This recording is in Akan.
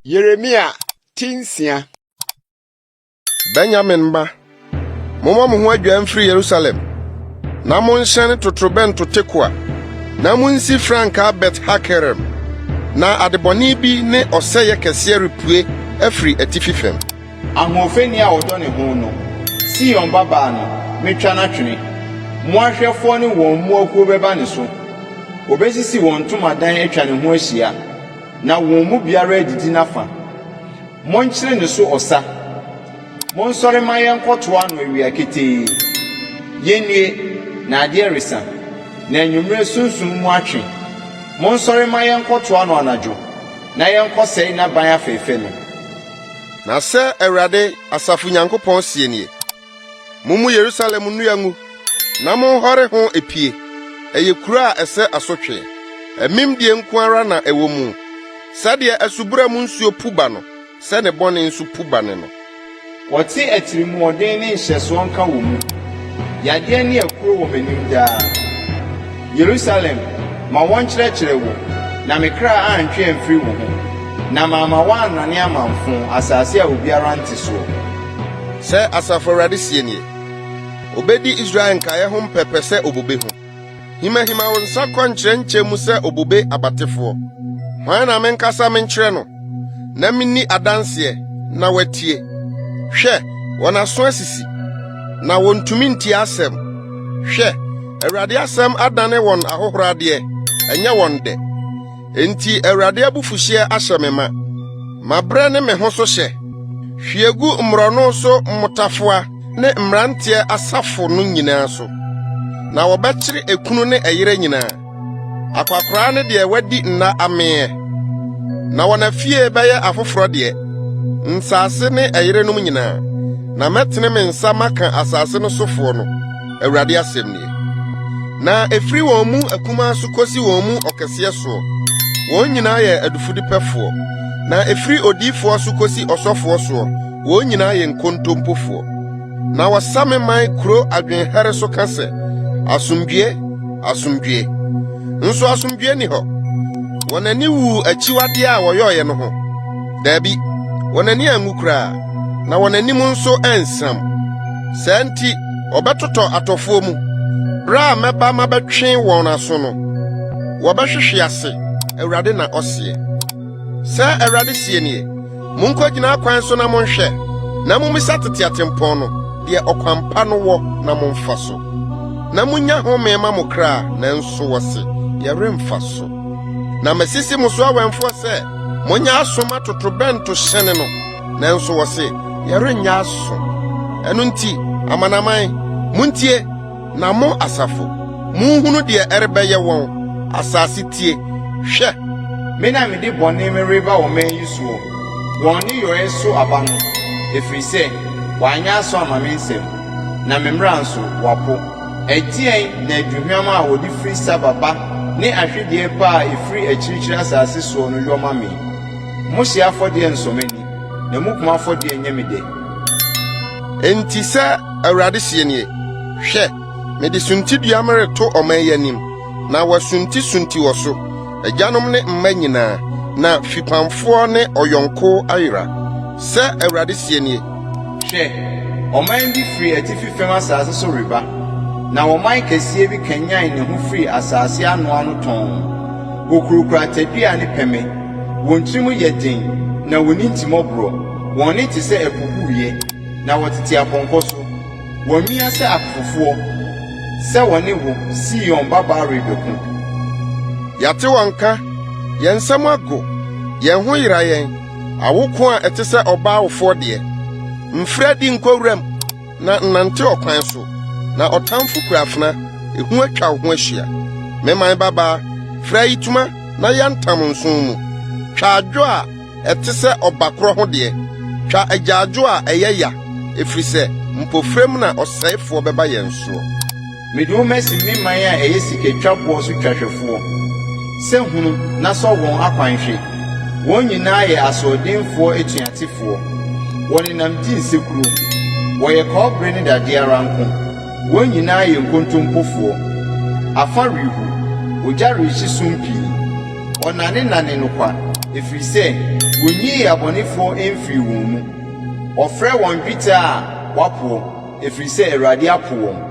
Yeremia ti nsia. Benyamin mma, mommɔ mo ho adwaa mfiri Yerusalem, na monhyɛne totorobɛnto Tekoa, na munsi frankaa Bet-Hakerem, na adebɔne bi ne ɔsɛeɛ kɛseɛ repue afiri atifi fam. Ahoɔfɛni a ɔdɔ ne ho no, Sion babaa no, metwa no atwene. Mmoahwɛfoɔ ne wɔn mmoakuo bɛba ne so. Wɔbɛsisi wɔn ntomadan atwa ne ho ahyia, na wɔn mu biara adidi n'afa. Monkyere ne so ɔsa. Monsɔre mma yɛnkɔtoa no awia ketee. Yennue, na adeɛ resa, na anwummerɛ sunsum mu atwe. Monsɔre mma yɛnkɔtoa no anadwo, na yɛnkɔsɛe n'aban afɛfɛ no. Na sɛ Awurade, asafo Nyankopɔn seɛ nie: Mummu Yerusalem nnua ngu, na monhɔre ho epie. Ɛyɛ kuro a ɛsɛ asotwe. Amimdie nko ara na ɛwɔ mu. Sɛdeɛ asubura mu nsuo pu ba no, sɛ ne bɔne nso pu ba ne no. Wɔte atirimuɔden ne nhyɛsoɔ nka wɔ mu. Yadeɛ ne akuro wɔ m'anim daa. Yerusalem, ma wɔnkyerɛkyerɛ wo, na me kra antwe amfiri wo ho, na mamma woannane amamfo, asase a obiara nte soɔ. Sɛ Asafo Awurade seɛ nie: Obedi Israel nkaeɛ ho mpɛpɛ sɛ obobe ho. Himahima wo nsa kɔ nkyerɛnkyɛ mu sɛ obobe abatefoɔ. Hwan na menkasa menkyerɛ no, na minni adanseɛ na watie? Hwɛ, wɔn aso asisi, na wontumi ntie asɛm. Hwɛ, Awurade asɛm adane wɔn ahohoradeɛ, ɛnyɛ wɔn dɛ. Enti Awurade abufuhyeɛ ahyɛ me ma. Mabrɛ ne me ho so hyɛ. Hwie gu mmorɔno so mmotafowa ne mmeranteɛ asafo no nyinaa so. Na wɔbɛkyere ekunu ne ɛyerɛ nyinaa, akwakoraa ne deɛ wadi nna ameeɛ. Na wɔn afie bɛyɛ afoforɔ deɛ, nsase ne ɛyerenom nyinaa. Na mɛtene me nsa maka asase no sofoɔ no, Awurade asɛm nie. Na efiri wɔn mu akumaa so kosi wɔn mu ɔkɛseɛ soɔ, wɔn nyinaa yɛ adufudepɛfoɔ. Na efiri odiyifoɔ so kosi ɔsɔfoɔ soɔ, wɔn nyinaa yɛ nkontompofoɔ. Na wɔsa me man kuro adwenhɛre so ka sɛ, Asomdwoe, asomdwoe! Nso asomdwoe nni hɔ. Wɔn ani wuu akyiwadeɛ a wɔyɔeɛ no ho. Dabi, wɔn ani anwu koraa, na wɔn anim nso ansiam. Saa nti wɔbɛtotɔ atɔfoɔ mu. Bere a mɛba mabɛtwe wɔn aso no, wɔbɛhwehwe ase, Awurade na ɔseɛ. Sɛ Awurade seɛ nie: Munkogyina akwan so na monhwɛ, na mummisa tete atempɔn no, deɛ ɔkwan pa no wɔ na momfa so. Na munnya home ma mo kra, nanso wɔse, Yɛremfa so. Na masisi mo so awɛmfoɔ sɛ, monyɛ aso mma totorobɛnto hyɛne no, nanso wɔse, Yɛrenyɛ aso. Ɛno nti, amanaman, muntie, na mo asafo, munhunu deɛ ɛrebɛyɛ wɔn. Asase tie, hwɛ! Me na mede bɔne mereba ɔman yi soɔ, wɔn nneyɔɛ so aba no, ɛfiri sɛ wɔanyɛ aso amma me nsɛm, na me mmara nso, wɔapo. Ɛdeɛn na aduhwam a wɔde firi Saba ba ne ahwedeɛ pa a ɛfiri akyirikyiri asase soɔ no yɔ ma me? Mo hyeɛ afɔdeɛ nsɔ m'ani, na mo kum afɔdeɛ nyɛ me dɛ. Enti sɛ Awurade seɛ nie: Hwɛ, mede suntidua mereto ɔman yi anim, na wɔasuntisunti wɔ so, agyanom ne mma nyinaa, na fipamfoɔ ne ɔyɔnko ayera. Sɛ Awurade seɛ nie: Hwɛ, ɔman bi firi atifi fam asase so reba, na ɔman kɛseɛ bi kanyan ne ho firi asase anoano tɔnn. Wɔkurakura tadua ne pɛmɛ, wɔn tirim yɛ den na wɔnni ntimmɔborɔ. Wɔn nne te sɛ ɛpo huuyɛ, na wɔtete apɔnkɔ so. Wɔamia sɛ akofofoɔ, sɛ wɔne wo, Sion babaa rebɛko. Yɛate wɔn nka, yɛn nsam ago, yɛn ho yera yɛn, awoko a ɛte sɛ ɔbaa wofoɔ deɛ. Mfiri adi nkɔ wuram, na nnante ɔkwan so, na ɔtamfo kura afena, ehu atwa wo ho ahyia. Me man babaa, fira ayitoma na yantam nson mu. Twa adwo a ɛte sɛ ɔbakorɔ ho deɛ, twa agyaadwo a ɛyɛ ya, ɛfiri sɛ mpofirim na ɔsɛefoɔ bɛba yɛn soɔ. Mede wo masi me man a ɛyɛ sikatwaboɔ so twahwɛfoɔ, sɛ hunu na sɔ wɔn akwan hwɛ. Wɔn nyinaa yɛ asoɔdenfoɔ atuatefoɔ. Wɔnenam di nsekuro. Wɔyɛ kɔbere ne dadeɛ ara nko. Wɔn nyinaa yɛ nkontompofoɔ. Afa rehu, ogya rehye sum pii. Ɔnanenane no kwa, Ɛfiri sɛ wɔnyii abɔnefoɔ mfirii wɔn mu. Wɔfrɛ wɔn dwetɛ a wɔapoɔ, ɛfiri sɛ Awurade apo wɔn.